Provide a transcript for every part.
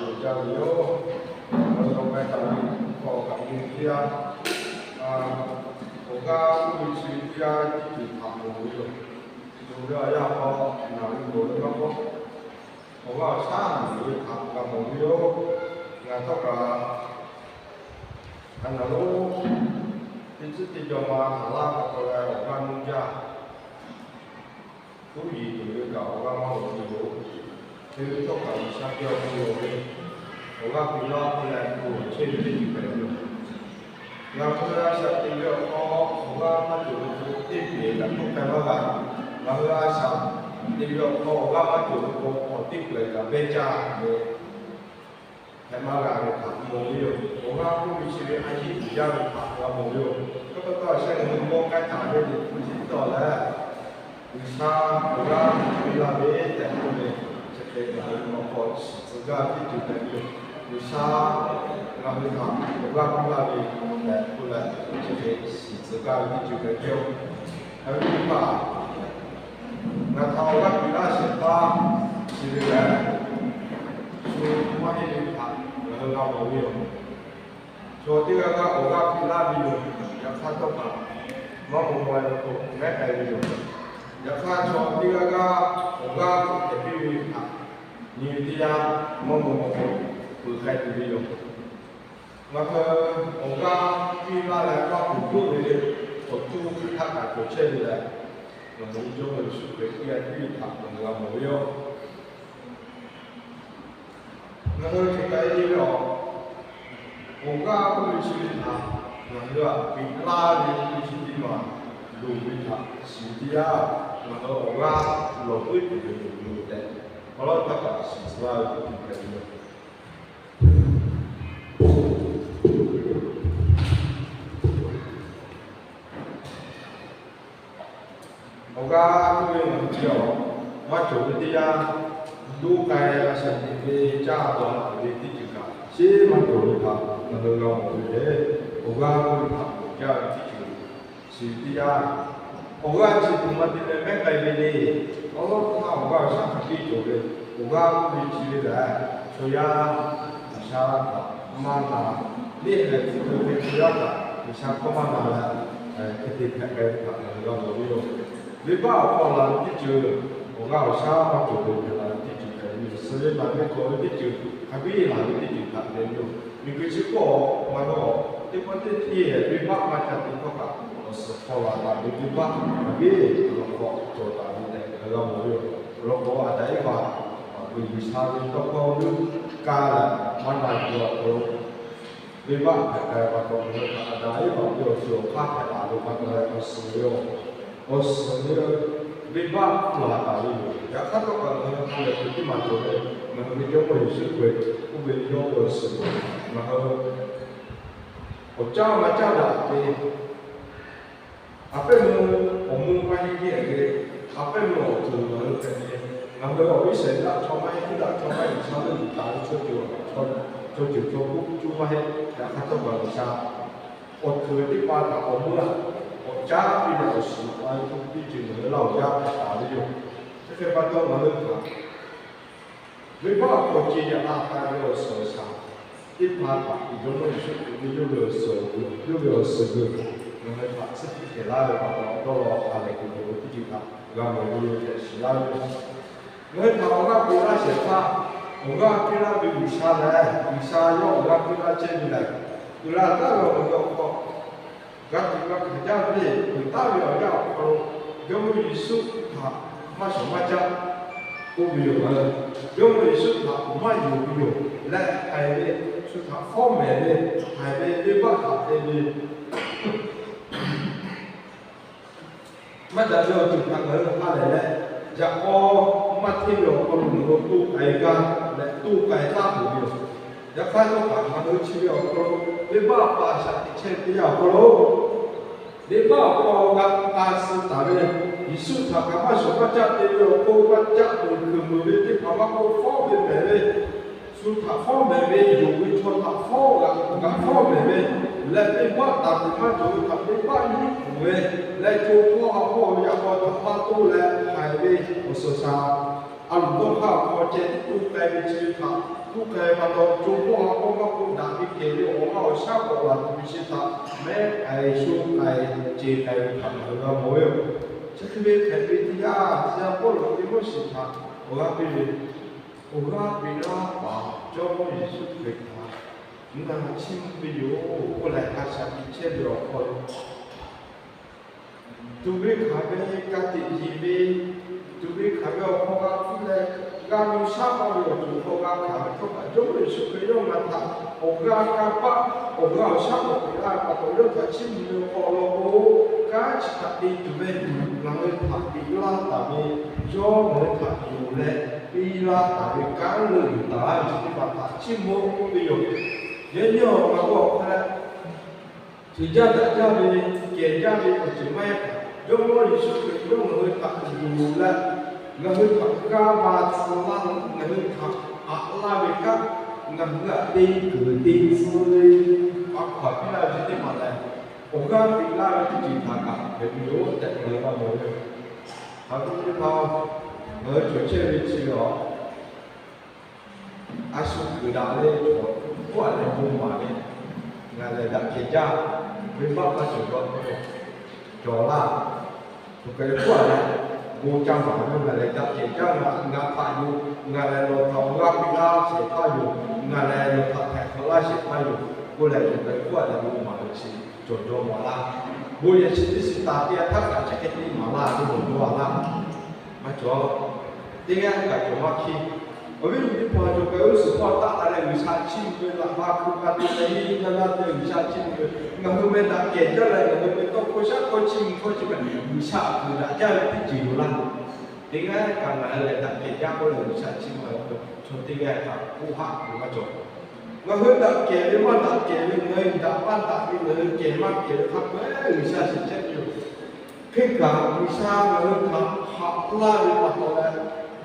Awˬ jaˇ ve yoˬ. Awˬ lawn k'ai taˍ ve hkawˇ kaꞈ nyi teˇ yanˇ, awˬ g'aˇ k'oˆ ve chi teˇ yanˇ tiˉ tuˬ htaꞈ mawˬ ve yoˬ. Tuˬ ve awˬ yanˇ hk'aw ngaˬ ve mawˬ ve maˇ k'oˆ, awˬ g'aˇ awˬ shaˉ tuˬ ve htaꞈ g'a mawˬ ve yoˬ. Ngaˬ htawˇ kaꞈ a naˍ lonˉ teˇ tcuhˉ teˇ jaw ma haˍ laˇ pa taw leh awˬ g'aˇ nuˇ jaˇ. Tuˉ yiˍ tuˬ ve kaꞈ awˬ g'aˇ maˇ loꞈ ve yoˬ. Hk'e ve htawˇ kaꞈ G'uiˬsha geh awˬ bon lawˬ ve, awˬ g'aˇ piˇ laˇ k'oˆ leh bon lawˬ chehˇ ve teˇ ceuˬ hpehꞈ ve yoˬ. Ngaˬ hui a shaꞈ teꞈ ve awˬ hk'aw awˬ g'aˇ maˇ cawˬ ve k'o, teˇ pehˍ kaꞈ hk'oˆ k'ai maˇ g'a. Ngaˬ hui a shaꞈ teꞈ ve awˬ hk'aw awˬ g'aˇ maˇ cawˬ ve k'o, awˬ teˇ pehˍ kaꞈ beh caˇ ve hpehꞈ maˇ g'a ve htaꞈ mawˬ ve yoˬ. Awˬ g'aˇ k'oˆ ve chi ve a yeˇ uiˍ jaˇ ve htaꞈ g'a mawˬ ve yoˬ. Hk'e pa taw, a shaꞈ teꞈ ve awˬ hk'aw k'ai taˍ ve liꞈ hpu chi taw leh, G'uiˬsha awˬ g'aˇ piˇ laˇ ve tehꞈ k'oˆ ve, chi hk'e ngaˬ hui awˬ hk'aw shiˍ tcuh gaˇ ve teˇ ceuˬ hpehꞈ ve yoˬ. G'uiˬsha ngaˬ hui htaꞈ awˬ g'aˇ piˇ laˇ ve tehꞈ k'oˆ leh, chi hk'e shiˍ tcuh gaˇ ve teˇ ceuˬ hpehꞈ ve yoˬ. Ngaˬ hui teˇ hpaˍ ngaˬ htaꞈ awˬ g'aˇ piˇ laˇ shehˍ hpaˇ chi ve lehˬ, shu maˇ heˆ ve htaꞈ ngaˬ hui g'a mawˬ ve yoˬ. Chaw teˇ g'aˇ g'aˇ awˬ g'aˇ piˇ laˇ ve yoˬ. Yaꞈ hk'aˇ htawˇ kaꞈ maˇ maw maw ve k'o, mehˉ k'ai ve yoˬ. Yaꞈ hk'aˇ chaw teˇ g'aˇ g'aˇ awˬ g'aˇ hk'e piˇ ve htaꞈ nyi ve teˇ yanˇ, maˇ maw maw k'o, peuˬ k'ai tuˬ ve yoˬ. Ngaˬ hui awˬ g'aˇ piˇ laˇ leh maˇ peuˬ k'oˆ ve, awˬ co hk'aˬ htaˇ kaꞈ cawˬ chehˇ ve lehˬ, ngaˬ hui Jawˇmawˇ Yeˍsuˆ Hkriꞈ piˇ a piˇ ve htaꞈ ngaˬ hui g'a mawˬ ve yoˬ. Ngaˬ hui hk'e k'ai ve awˬ, awˬ g'aˇ k'oˆ ve chi ve htaꞈ ngaˬ hui htaꞈ piˇ laˇ ve k'oˆ ve chi teˇ maˬ loˍ ve htaꞈ shiˍ ve teˇ yanˇ, ngaˬ hui awˬ g'aˇ lawˬ puiˉ tuˬ ve yoˬ tehꞈ, awˬ lawn htaˇ kaꞈ shiˍ tcuh laˇ ve k'oˆ ve hpehꞈ ve yoˬ. Awˬ g'aˇ k'oˆ ve ngaˬ hui chi awˬ maˇ cawˬ ve teˇ yanˇ, doˆ k'ai a shaꞈ teꞈ ve caˇ daꞈ tuˬ ve teˇ ceuˬ kaꞈ sheˉ maˇ cawˬ ve htaꞈ ngaˬ hui g'a mawˬ ve lehˬ, awˬ g'aˇ k'oˆ ve htaꞈ mawˬ jaˇ ve teˇ ceuˬ shiˍ ve teˇ yanˇ, awˬ g'aˇ chi tuˬ ma te leh mehˉ k'ai ve le. Awˬ lawn htaˇ awˬ g'aˇ awˬ shaˉ hk'aˬ hk'e cawˬ ve, awˬ g'aˇ k'oˆ ve chi ve lehˬ, chaw yaˇ G'uiˬsha htaꞈ maˇ na, neˇ haiˬ hpu ve chaw yaˇ htaꞈ G'uiˬsha hkawˇ maˇ na leh, hk'e te hpehꞈ k'ai ve htaꞈ ngaˬ hui g'a mawˬ ve yoˬ. Venˇbaˆ awˬ hk'aw laˬ ve teˇ ceuˬ, awˬ g'aˇ awˬ shaˉ maˇ cawˬ ve hpehꞈ la ve teˇ ceuˬ hpehꞈ ve yoˬ. Suh ve laˬ ve k'awꞈ ve teˇ ceuˬ hk'a biˇ laˬ ve teˇ ceuˬ htaꞈ hpehꞈ ve yoˬ. Miˬguiˬ chi hk'oˆ awˬ, ngaˬ hui teˇ pawˆ teˇ teˇ venˇbaˆ maˇ ca te htawˇ kaꞈ, awˬ suhˍ hk'aw laˬ taˍ ve venˇbaˆ hk'a biˇ awˬ lawn k'awꞈ cawˬ taˍ ve tehꞈ ngaˬ hui g'a mawˬ ve yoˬ. Awˬ lawn k'o, Aˍdanˍ Eˇvaꞈ G'uiˬsha ve tawˇ hkawˇ g'uiˇ kaˇ leh maˇ na yuˬ awˬ hk'aw lo, venˇbaˆ hpehꞈ k'ai pa taw, ngaˬ hui htaꞈ Aˍdanˍ Eˇvaꞈ ve awˬ suhˍ awˬ hk'aˇ hpehꞈ la ve pa taw leh, awˬ suhˍ ve, awˬ suhˍ ve venˇbaˆ hpu laˬ taˍ ve yoˬ. Yaꞈ hk'aˇ htawˇ kaꞈ ngaˬ hui hk'a lehˬ hk'e tiˉ maˇ cawˬ leh, ngaˬ hui ve Jawˇmawˇ Yeˍsuˆ Hkriꞈ k'oˆ ve yawˇ ve awˬ suhˍ, ngaˬ hui awˬ caˇ maˇ caˇ daꞈ ve, a pehˉ meuˇ awˬ meuˇ maˇ heˆ heˆ ve, a pehˉ meuˇ awˬ ceuˬ ngaˬ hui hpehꞈ ve, ngaˬ hui awˬ viˉ shehˍ daꞈ chaw maˇ heˆ, daꞈ chaw maˇ heˆ, G'uiˬsha leuˆ yuˬ taˍ ve chaw ceuˬ, chaw ceuˬ chaw k'oˆ cuˇ maˇ heˆ. Yaꞈ hk'aˇ htawˇ kaꞈ G'uiˬsha awˬ ceuˬ teˇ hpaˍ htaꞈ awˬ meuˇ awˬ caˉ piˇ leh awˬ shiˍ la ve hk'oˆ teˇ ceuˬ ngaˬ hui Laˇ huˍ yaˇ hpehꞈ taˍ ve yoˬ. Chi hk'e pa taw ngaˬ hui htaꞈ venˇbaˆ awˬ hk'aw ce yaꞈ la k'ai ve awˬ suhˍ awˬ shaˍ teˇ hpaˍ htaꞈ Jawˇmawˇ Yeˍsuˆ Hkriꞈ ve yawˇ ve awˬ suhˍ, yawˇ ve awˬ suhˍ geuˬ ngaˬ hui htaꞈ tsuhˇ htiˇ hkehˍ laˇ ve pa taw, dawˇ law ha lehˬ kuˬ ve teˇ ceuˬ htaꞈ g'a mawˬ ve yoˬ tehꞈ shiˍ laˇ ve yoˬ. Ngaˬ hui htaꞈ awˬ g'aˇ piˇ laˇ shehˍ hpaˇ, awˬ g'aˇ piˇ laˇ ve G'uiˬsha lehˬ, G'uiˬsha yawˇ awˬ g'aˇ piˇ laˇ chehˇ ve lehˬ, uiˍ la taˉ ve awˬ hk'aw lo g'a tuˬ g'a hkanˍ jaˇ ve peuˬ taˉ ve awˬ yanˇ awˬ hk'aw lo, Jawˇmawˇ Yeˍsuˆ htaꞈ maˇ shawˍ maˇ caˆ k'oˆ ve yoˬ. Ngaˬ hui Jawˇmawˇ Yeˍsuˆ htaꞈ maˇ yonˍ ve yoˬ leh, haiˬ ve shu htaꞈ fawˉ mehˍ ve, haiˬ ve venˇbaˆ htaꞈ te ve maˇ daꞈ ve awˬ ceuˬ htaꞈ ngaˬ hui ha lehˬ leh, yaꞈ k'aw maˇ hteˇ ve awˬ hk'aw lo ngaˬ hui toˇ k'ai gaˇ leh toˇ k'ai taˉ tuˬ ve yoˬ. Yaꞈ hk'aˇ htawˇ kaꞈ ngaˬ hui chi ve awˬ hk'aw lo, venˇbaˆ awˬ pa shaꞈ teꞈ chehˇ ve teˇ yanˇ awˬ hk'aw lo, venˇbaˆ awˬ hk'aw g'a k'a suh taˍ ve, Yeˍsuˆ htaꞈ kaꞈ maˇ shawˍ maˇ caˆ te ve awˬ hk'aw lo, maˇ caˆ peuˬ kuiˬ meuˬ ve teˇ hpaˍ maˇ k'oˆ, fawˉ ve mehˍ ve, shu htaꞈ fawˉ mehˍ ve, yonˍ ve chaw htaꞈ fawˉ g'a, g'a fawˉ mehˍ ve, leh venˇbaˆ taˍ tuˬ maˇ cawˬ ve htaꞈ venˇbaˆ nyiˉ kuˬ ve, leh co hpawˇ ha hpawˇ ve yaꞈ k'aw htaꞈ maˇ toˇ leh haiˬ ve awˬ suhˍ shaˍ A loˍ dawˇ hk'aˇ awˬ hk'aw ceh tiˉ to k'ai ve chi ve htaꞈ, to k'ai ve pa taw, co hpawˇ ha k'awˇ maˇ k'oˆ, daꞈ ve kehˬ ve awˬ g'aˇ awˬ shaˉ k'awꞈ laˬ tuˬ ve chi htaꞈ mehˉ k'ai shoˉ k'ai ce k'ai ve htaꞈ ngaˬ hui g'a mawˬ ve yoˬ. Chi hk'e ve hpehꞈ ve teˇ yanˇ, tcuh yaˇ Pawˇluꞈ Tiˆmoˉseˍ htaꞈ awˬ g'aˇ piˇ ve, awˬ g'aˇ piˇ laˇ paˍ Jawˇmawˇ Yeˍsuˆ Hkriꞈ htaꞈ ngaˬ chiˇ mvuh ve yoˬ k'oˆ leh, a shaꞈ teꞈ chehˇ ve awˬ hk'aw lo tuˬ ve hkanˍ ve ka tiꞈ yeˬ ve, tuˬ ve hkanˍ ve awˬ hk'aw g'a hpuˇ leh, g'a nyi shaˉ paˇ ve awˬ ceuˬ hk'aw g'a hkanˍ ve htawˇ kaꞈ, Jawˇmawˇ Yeˍsuˆ Hkriꞈ yawˇ ngaˬ htaꞈ awˬ g'aˇ kanˇ paˆ, awˬ g'aˇ awˬ shaˉ k'awꞈ peꞈ laˇ ve pa taw, yawˇ htaꞈ chiˇ mvuh ve awˬ hk'aw lo k'o, kanˉ chi htaꞈ te tuˬ ve ngaˬ hui htaꞈ peꞈ laˇ taˍ ve, yawˇ ngaˬ hui htaꞈ yonˍ leh piˇ laˇ taˍ ve kanˉ leuˆ yuˬ taˍ laˇ ve chi teˇ hpaˍ htaꞈ chiˇ mvuh k'oˆ ve yoˬ. Yaꞈ nyi awˬ ngaˬ hui awˬ hk'a leh, ceuˬ jaˇ daꞈ jaˇ ve, kehˬ jaˇ ve awˬ ceuˬ maˇ heˆ. Jawˇmawˇ Yeˍsuˆ Hkriꞈ yawˇ ngaˬ hui htaꞈ yonˍ leh, ngaˬ hui htaꞈ g'aˇ va tcuh laˇ, ngaˬ hui htaꞈ haꞈ laˇ ve kanˉ, ngaˬ hui htaꞈ te kuiˬ te tcuh ve, a hkaw piˇ laˇ ve chi teˇ hpaˍ lehˬ, awˬ g'aˇ piˇ laˇ ve teˇ ceuˬ htaꞈ kaꞈ hpehꞈ ve yoˬ tehꞈ ngaˬ hui g'a mawˬ ve. Hk'a te teˇ hpaˍ, ngaˬ hui cawˬ chehˇ ve chi ve a a shu kuiˬ daꞈ ve chaw k'oˆ a leh bon maˍ ve, ngaˬ lehˬ daꞈ kehˬ jaˇ, venˇbaˆ maˇ cawˬ jaw k'oˆ ve, cawˬ laˇ. K'oˆ a leh bon ca maˍ ve, ngaˬ lehˬ daꞈ kehˬ jaˇ, ngaˬ htaꞈ yoˬ, ngaˬ lehˬ nawˬ htaꞈ awˬ g'aˇ piˇ laˇ shehˍ hpaˇ yoˬ, ngaˬ lehˬ nawˬ htaꞈ htaiˍ hk'awꞈ laˇ shehˍ hpaˇ yoˬ k'oˆ leh, k'oˆ a leh bon maˍ ve chi cawˬ jaw maˍ laˇ. Bon yehˬ chi teˇ shiˍ taˍ te a htaˇ kaꞈ chi hk'e te maˍ laˇ, bon maˍ jaw a laˇ. Maˇ cawˬ. Teˇ g'aˇ kaꞈ cawˬ maˇ hkiˇ. Awˬ viˉ awˬ nyi teˇ hpaˍ cawˬ kaꞈ, g'uˇ suhˍ hpawˇ taˆ k'ai leh G'uiˬsha chiˇ mvuh ve, laꞈ va hkui hk'a te leh, nyi nyi na na te G'uiˬsha chiˇ mvuh ve, ngaˬ hui meh daꞈ kehˬ jaˇ leh ngaˬ hui meh tawˇ hkawˇ shaˉ hkawˇ chiˇ mvuh hkawˇ chi kaꞈ G'uiˬsha kuiˬ daꞈ jaˇ ve teˇ ceuˬ yoˬ laˇ. Teˇ g'aˇ kaꞈ ngaˬ hui lehˬ daꞈ kehˬ jaˇ k'oˆ leh G'uiˬsha chiˇ mvuh ve, chaw teˇ g'aˇ kaꞈ k'oˆ haˆ ve maˇ cawˬ. Ngaˬ hui daꞈ kehˬ ve maˇ daꞈ kehˬ ve, ngaˬ hui daꞈ maˇ daꞈ ve, ngaˬ hui kehˬ maˇ kehˬ ve hk'a peu-eˬ G'uiˬsha shiˍ chehˇ ve yoˬ. Hk'e kaꞈ G'uiˬsha ngaˬ hui htaꞈ haꞈ laˇ ve pa taw leh,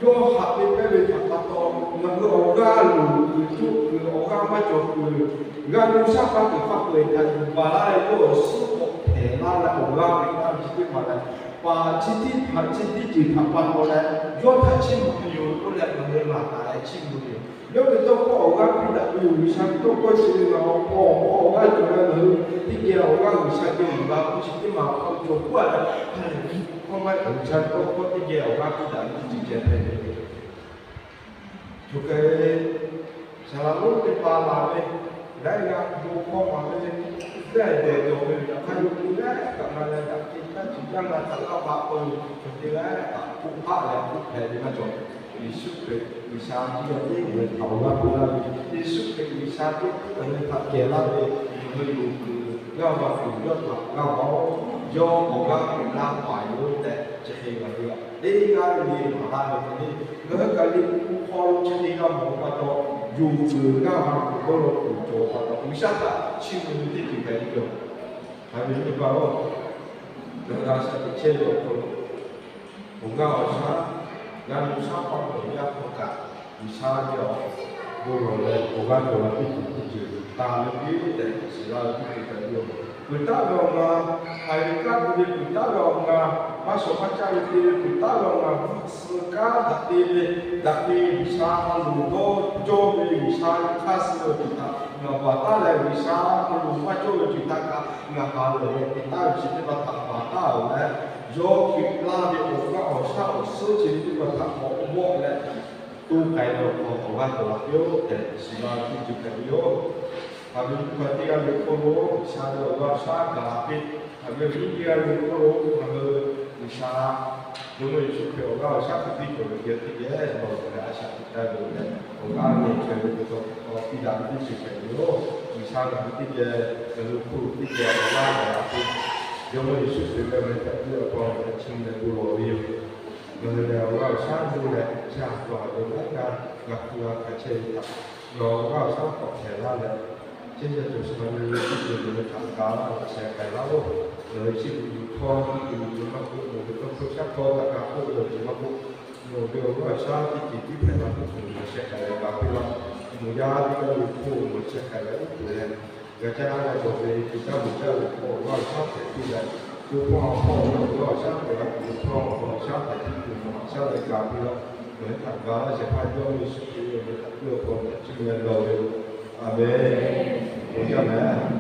yawˇ haꞈ ve pehˇ ve htaꞈ pa taw, ngaˬ hui awˬ g'aˇ loˍ kuiˬ coˇ kuiˬ, awˬ g'aˇ maˇ cawˬ kuiˬ, g'a nyi shaˉ paˇ kuiˬ hk'a peu-eˬ htaꞈ yuˬ baˬ laˇ leh, yawˇ awˬ suhˉ k'awꞈ hpehꞈ laˇ leh awˬ g'aˇ piˇ laˇ ve chi teˇ hpaˍ lehˬ, paˍ chi tiˉ hpaˍ chi teˇ ceuˬ htaꞈ pa taw leh yawˇ htaꞈ chiˇ mvuh ve yoˬ k'oˆ leh ngaˬ hui laˬ taˍ leh chiˇ mvuh ve yoˬ. Yawˇ ve tawˇ hkawˇ awˬ g'aˇ piˇ daꞈ ve yoˬ. G'uiˬsha ve tawˇ hkawˇ chi ve ngaˬ awˬ hpawˇ awˬ hpawˇ awˬ g'aˇ cawˬ leh ngaˬ hui teˇ geh awˬ g'aˇ G'uiˬsha geh yuˬ la k'o chi teˇ maˬ hk'aw cawˬ k'oˆ a leh, hk'aˇ maˇ G'uiˬsha ve tawˇ hkawˇ teˇ geh awˬ g'aˇ piˇ daꞈ ve teˇ ceuˬ ceh hpehꞈ ve yoˬ. Choˬ kaˬ ve saˍ laˍ lonˉ teˇ hpaˍ laˬ ve, laiˉ g'aˇ bon hkawˇ maˍ ve, laiˉ dehꞈ dawˬ ve, yaꞈ hk'aˇ yawˇ hui laiˉ kaꞈ na leh daꞈ kehˬ jaˇ, ceuˬ jaˇ na htaꞈ g'a pa k'o, chaw teˇ g'aˇ htaꞈ k'oˆ haˆ leh k'oˆ hpehꞈ ve maˇ cawˬ. Yeˍsuˆ Hkriꞈ G'uiˬsha tiˉ yawˇ teˇ g'aˇ htaꞈ awˬ g'aˇ piˇ laˇ ve, Yeˍsuˆ Hkriꞈ G'uiˬsha tiˉ ngaˬ hui htaꞈ kehˬ laˇ ve, ngaˬ hui yonˍ kuiˬ g'aˇ va kuiˬ yawˇ htaꞈ g'a va-oˬ. Yawˇ awˬ g'aˇ piˇ laˇ paˍ yoˬ tehꞈ chi hk'e ngaˬ hui teˇ g'aˇ le maˍ laˇ ve hk'e le, ngaˬ hui kaꞈ liꞈ hpu hk'aw lo chi hk'e g'a mawˬ pa taw, yonˍ kuiˬ g'aˇ va kuiˬ dawˇ law kuiˬ cawˬ pa taw, G'uiˬsha htaꞈ chiˇ mvuh ve teˇ ceuˬ hpehꞈ ve yoˬ. Hk'a ve teˇ hpaˍ-oˬ, ngaˬ hui a shaꞈ teꞈ chehˇ ve awˬ hk'aw lo, awˬ g'aˇ awˬ shaˉ, g'a nyi shaˉ paˇ ve awˬ yanˇ hk'aw kaꞈ, G'uiˬsha geh awˬ bon lawˬ leh awˬ g'aˇ cawˬ la piˇ tuˬ teˇ ceuˬ taˍ ve piˇ tehꞈ shiˍ laˇ ve teˇ ceuˬ hpehꞈ ve yoˬ. Peuˬ taˍ ve awˬ ngaˬ, haiˬ ve kanˉ te ve peuˬ taˍ ve awˬ ngaˬ, maˇ shawˍ maˇ caˇ ve te ve peuˬ taˍ ve awˬ ngaˬ, suh kanˉ htaꞈ te ve, daꞈ ve G'uiˬsha a loˍ dawˇ cawˇ ve G'uiˬsha hk'aˇ suh ve peuˬ htaꞈ ngaˬ baˬ taˉ leh, G'uiˬsha a loˍ maˇ cawˇ ve ceuˬ htaꞈ kaꞈ ngaˬ ha lehˬ leh te taˍ ve chi teˇ hpaˍ htaꞈ baˬ taˉ-oˬ leh, yawˇ hkiˆ laˇ ve awˬ g'aˇ awˬ shaˉ awˬ suhˉ chi ve teˇ hpaˍ htaꞈ k'awꞈ mawˆ leh, to k'ai ve awˬ hk'aw awˬ g'aˇ cawˬ la piˇ-oˆ tehꞈ shiˍ la ve teˇ ceuˬ hpehꞈ ve yoˬ. Hk'a ve teˇ g'aˇ ve hk'aw lo G'uiˬsha ve awˬ g'aˇ awˬ shaˉ gaˬ la piˇ, hk'a ve teˇ g'aˇ ve hk'aw lo ngaˬ hui G'uiˬsha, Jawˇmawˇ Yeˍsuˆ Hkriꞈ awˬ g'aˇ awˬ shaˉ hk'a piˇ cawˬ ve geh teˇ geh lawˬ leh a shaꞈ teꞈ taˍ ve leh, awˬ g'aˇ ve cawˬ ve teˇ hk'aw piˇ daꞈ ve teˇ ceuˬ hpehꞈ ve yoˬ. G'uiˬsha ngaˬ hui teˇ geh, ngaˬ hui hk'oˆ lo teˇ geh awˬ g'aˇ gaˬ la piˇ, Jawˇmawˇ Yeˍsuˆ Hkriꞈ ve awˬ meh htaꞈ piˇ awˬ hk'aw ngaˬ hui chi meh bon lawˬ ve yoˬ. Ngaˬ hui lehˬ awˬ g'aˇ awˬ shaˉ nuˇ leh, chi a hk'aw a ve laiˉ g'aˇ ngaˬ hpu g'a hk'a chehˇ ve htaꞈ, ngaˬ awˬ g'aˇ awˬ shaˉ k'awꞈ hpehꞈ laˇ leh, chehˇ sha cawˬ sha ve teˇ ceuˬ ngaˬ hui htaꞈ ga laˇ leh sheh k'ai laˇ-oˬ. Ngaˬ hui chi hk'oˆ lo htawˇ teˇ ceuˬ ve maˇ k'oˆ, nawˬ ve tawˇ hkawˇ shaˉ hkawˇ htaꞈ g'a k'oˆ ve awˬ ceuˬ maˇ k'oˆ, nawˬ ve awˬ g'aˇ awˬ shaˉ teˇ ceuˬ tiˉ hpehꞈ la tuˬ nawˬ sheh k'ai leh ga piˇ laˇ. Nawˬ yaˇ teˇ g'aˇ ve hk'oˆ nawˬ sheh k'ai leh uˉ peunˍ leh, g'a caˇ g'a cawˬ ve ceuˬ caˇ meuˬ caˇ ve hk'oˆ awˬ g'aˇ awˬ shaˉ hpehꞈ piˇ leh, co hpawˇ ha hpawˇ ve awˬ g'aˇ awˬ shaˉ hpehꞈ la tuˬ ve hpawˇ awˬ g'aˇ awˬ shaˉ hpehꞈ piˇ tuˬ nawˬ haꞈ shaˉ leh ga piˇ laˇ. Ngaˬ hui htaꞈ ga laˇ shehˍ hpaˇ Jawˇmawˇ Yeˍsuˆ Hkriꞈ ve awˬ meh htaꞈ cuˇ ve awˬ hk'aw lo htaꞈ cuˇ leh lawˬ ve yoˬ. A menˬ. Bon jaˇ mehˍ.